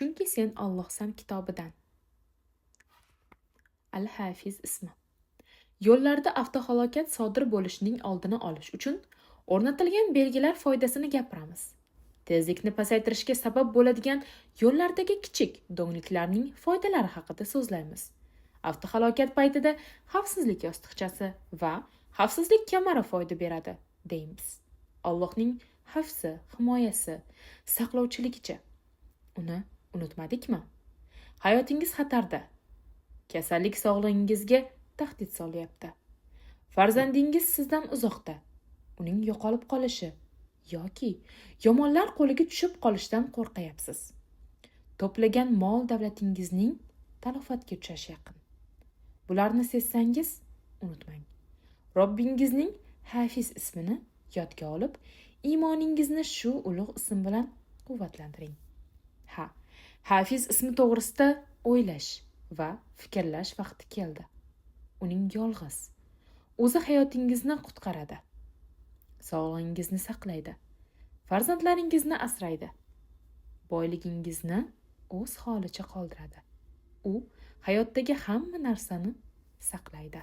Chunki sen Allohsan kitobidan. Al-Hafiz ismi. Yo'llarda avtohalokat sodir bo'lishining oldini olish uchun o'rnatilgan belgilar foydasini gapiramiz. Tezlikni pasaytirishga sabab bo'ladigan yo'llardagi kichik do'ngliklarning foydalari haqida so'zlaymiz. Avtohalokat paytida xavfsizlik yostiqchasi va xavfsizlik kamari foyda beradi, deymiz. Allohning hifzi, himoyasi, saqlovchiligicha. Uni unutmadikmi? Hayotingiz xatarda. Kasallik sog'lig'ingizga tahdid solyapti. Farzandingiz sizdan uzoqda. Uning yo'qolib qolishi yoki yomonlar qo'liga tushib qolishidan qo'rqayapsiz. To'plagan mol davlatingizning talofatga uchrashi yaqin. Bularni sezsangiz, unutmang. Robbingizning Hafiz ismini yodga olib, iymoningizni shu ulug' ism bilan quvvatlantiring. Ha, Hafiz ismi to'g'risida o'ylash va fikrlash vaqti keldi. Uning yolg'iz o'zi hayotingizni qutqaradi. Sog'lig'ingizni saqlaydi. Farzandlaringizni asraydi. Boyligingizni o'z holicha qoldiradi. U hayotdagi hamma narsani saqlaydi.